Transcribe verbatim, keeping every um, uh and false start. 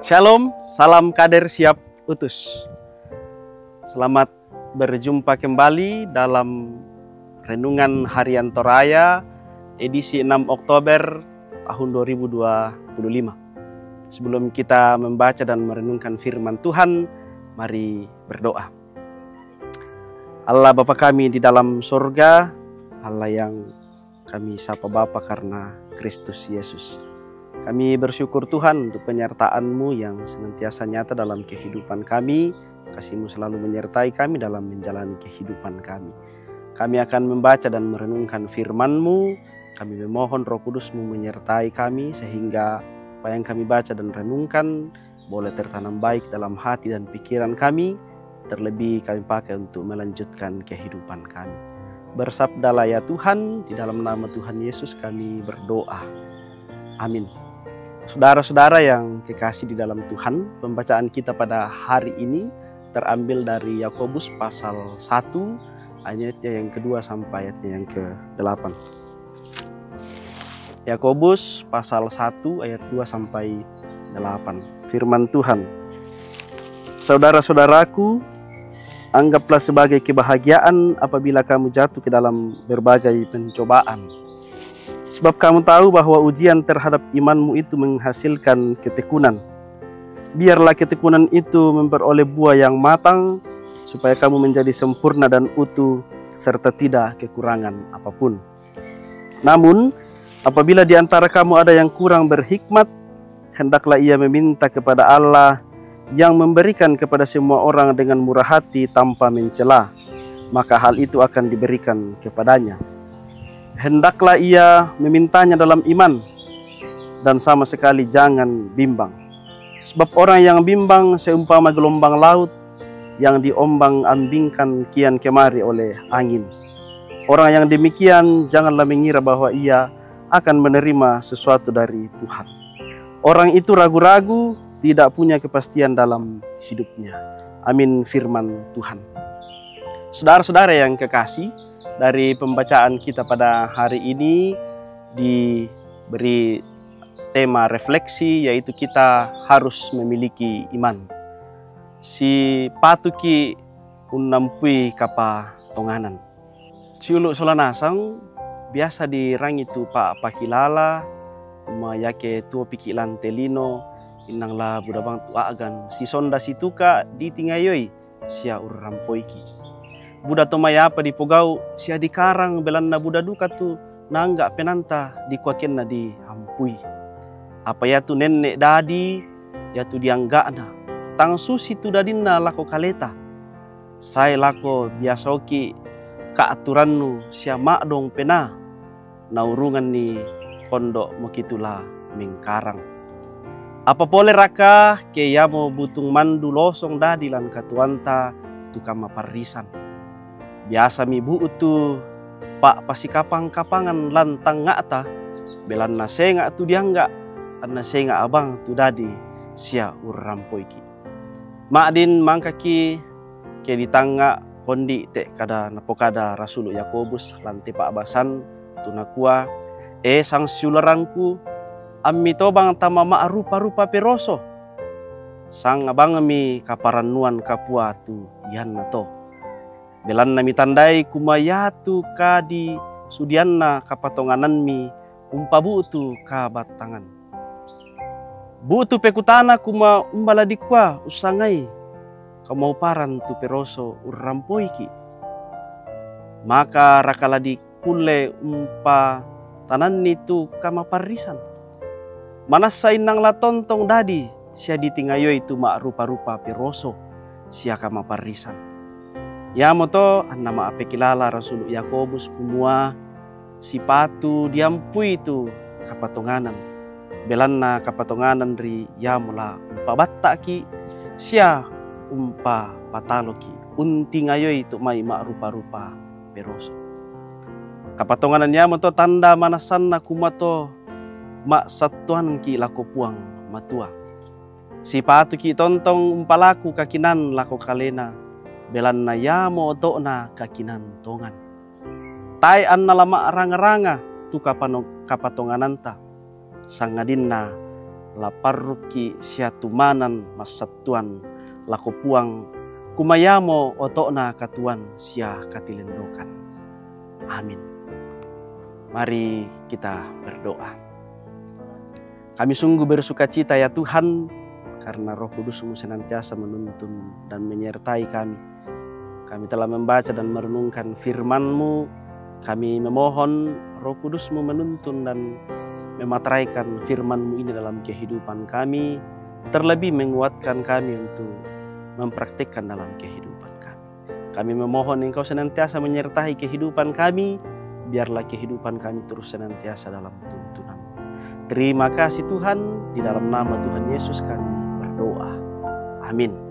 Shalom, salam kader siap utus. Selamat berjumpa kembali dalam Renungan Harian Toraya, edisi enam Oktober tahun dua ribu dua puluh lima. Sebelum kita membaca dan merenungkan firman Tuhan, mari berdoa. Allah Bapa kami di dalam sorga, Allah yang kami sapa Bapa karena Kristus Yesus. Kami bersyukur Tuhan untuk penyertaan-Mu yang senantiasa nyata dalam kehidupan kami. Kasih-Mu selalu menyertai kami dalam menjalani kehidupan kami. Kami akan membaca dan merenungkan firman-Mu. Kami memohon Roh Kudus-Mu menyertai kami sehingga apa yang kami baca dan renungkan boleh tertanam baik dalam hati dan pikiran kami, terlebih kami pakai untuk melanjutkan kehidupan kami. Bersabdalah ya Tuhan, di dalam nama Tuhan Yesus kami berdoa. Amin. Saudara-saudara yang kekasih di dalam Tuhan, pembacaan kita pada hari ini terambil dari Yakobus pasal satu, ayatnya yang kedua sampai ayatnya yang kedelapan. Yakobus pasal satu ayat dua sampai delapan. Firman Tuhan. Saudara-saudaraku, anggaplah sebagai kebahagiaan apabila kamu jatuh ke dalam berbagai pencobaan. Sebab kamu tahu bahwa ujian terhadap imanmu itu menghasilkan ketekunan. Biarlah ketekunan itu memperoleh buah yang matang, supaya kamu menjadi sempurna dan utuh serta tidak kekurangan apapun. Namun, apabila di antara kamu ada yang kurang berhikmat, hendaklah ia meminta kepada Allah yang memberikan kepada semua orang dengan murah hati tanpa mencela, maka hal itu akan diberikan kepadanya. Hendaklah ia memintanya dalam iman dan sama sekali jangan bimbang. Sebab orang yang bimbang seumpama gelombang laut yang diombang-ambingkan kian kemari oleh angin. Orang yang demikian janganlah mengira bahwa ia akan menerima sesuatu dari Tuhan. Orang itu ragu-ragu, tidak punya kepastian dalam hidupnya. Amin, firman Tuhan. Saudara-saudara yang kekasih, dari pembacaan kita pada hari ini diberi tema refleksi, yaitu kita harus memiliki iman. Si patuki unnampui kapatonganan. Siulu' sola nasang, biasa dirangi tu pa'pakilala, ma yake tuo piki' lante lino, innang la buda bang tu a'gan, sisonda situka' ditingayoi sia urrampoiki'. Buda to mai apa dipogau' sia dikarang, belanna buda duka tu naangga' penaanta dikua kenna diampui. Apa iatu nenne' dadi, iatu diangga'na, tang susitu dadinna lako kaleta. Sae lako biasa oki' ka'turannu sia ma'dong penaa, naurunganni kondo' mokitu la mengkarang. Apa poleraka ke iamo butung mandu losong dadi lan katuoanta tu kamaparrisan? Biasami bu'tu pa'pasikapang-kapangan lan tangnga'ta, belanna senga' tu diangga', anna senga' abang tu dadi sia urrampoiki'. Ma'din mangkaki' ke ditangnga' kondi' te' kada napokada rasulu' Yakobus lan te pa'basan, tu nakua, E sangsiularangku, ammi tobang tama ma'rupa-rupa peroso. Sangabangmi kaparannuan kapua tu iannato. Belanna mitandai kumua iatu kadisudianna kapatonganammi umpabu'tu kabattangan. Bu'tu pekutana kumua umba la dikua ussangai kamauparan tu peroso urrampoiki'? Maka raka la dikulle umpatananni tu kamaparrisan? Manassa innang la tontong dadi sia ditingayoi tu ma'rupa-rupa peroso sia kamaparrisan. Iamoto anna ma'pekilala rasulu' Yakobus kumua sipatu diampui tu kapatonganan, belanna kapatonganan ri iamo la umpabatta'ki' sia umpapataloki', untingayoi tu mai ma'rupa-rupa peroso. Kapatonganan iamoto tanda manassanna kumua to ma'sattuangki' lako Puang Matua. Sipatuki' tontong umpalaku kakinaan lako kalena, belanna iamo oto'na kakinaan tongan. Tae' anna la ma'ranga-ranga tu kapano-, kapatongananta. sangadinna la parrukki sia tumanan massattuan lako Puang, kumayamo oto'na katuoan sia katilendokan. Amin. Mari kita berdoa. Kami sungguh bersukacita ya Tuhan, karena Roh Kudus-Mu senantiasa menuntun dan menyertai kami. Kami telah membaca dan merenungkan firman-Mu. Kami memohon Roh Kudus-Mu menuntun dan memateraikan firman-Mu ini dalam kehidupan kami, terlebih menguatkan kami untuk mempraktikkan dalam kehidupan kami. Kami memohon Engkau senantiasa menyertai kehidupan kami, biarlah kehidupan kami terus senantiasa dalam tuntunan. Terima kasih Tuhan, di dalam nama Tuhan Yesus kami berdoa. Amin.